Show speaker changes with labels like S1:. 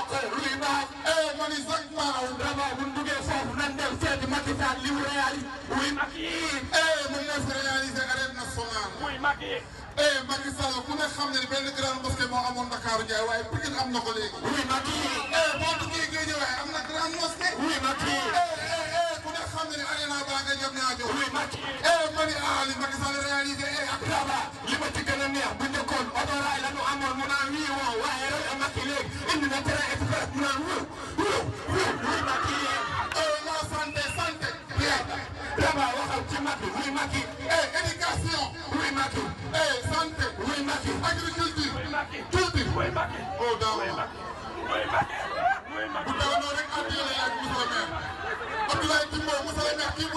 S1: luy baax
S2: man i sax baaw
S1: Raba bu ñu duggee foofu nan dem seeti Macky Sall li mu réalisé wuy Macky
S2: moom moo fi réalisé arène nationale
S1: wuy Macky
S2: Macky Sall ku ne xam ne benn grande mosquée moo amoon Dakar Ndiaye waaye Pikine am na ko léegi
S1: wuy Macky
S2: boo duggee Guédiawaye am na grande mosquée
S1: wuy Macky
S2: ku ne xam ne arena baa nga jëm ñaajo
S1: wuy Macky
S2: mani ali Macky Sall réalisé
S1: ak Raba li ma ci gën a neex bu njëkkoon autorail la ñu amoon mu naan wii woo waaye rek Macky léegi indi na train express mu naan wuy Macky
S2: la santé
S1: Raba waxal ci Macky wuy Macky
S2: éducation
S1: wuy Macky
S2: santé
S1: wuy Macky
S2: agriculture
S1: tuuti wuy Macky
S2: oh daaw
S1: wuy Macky
S2: bu daaw noonu rek addiya la yàgg monsieur le maire Abdoulaye Timbo monsieur le maire kii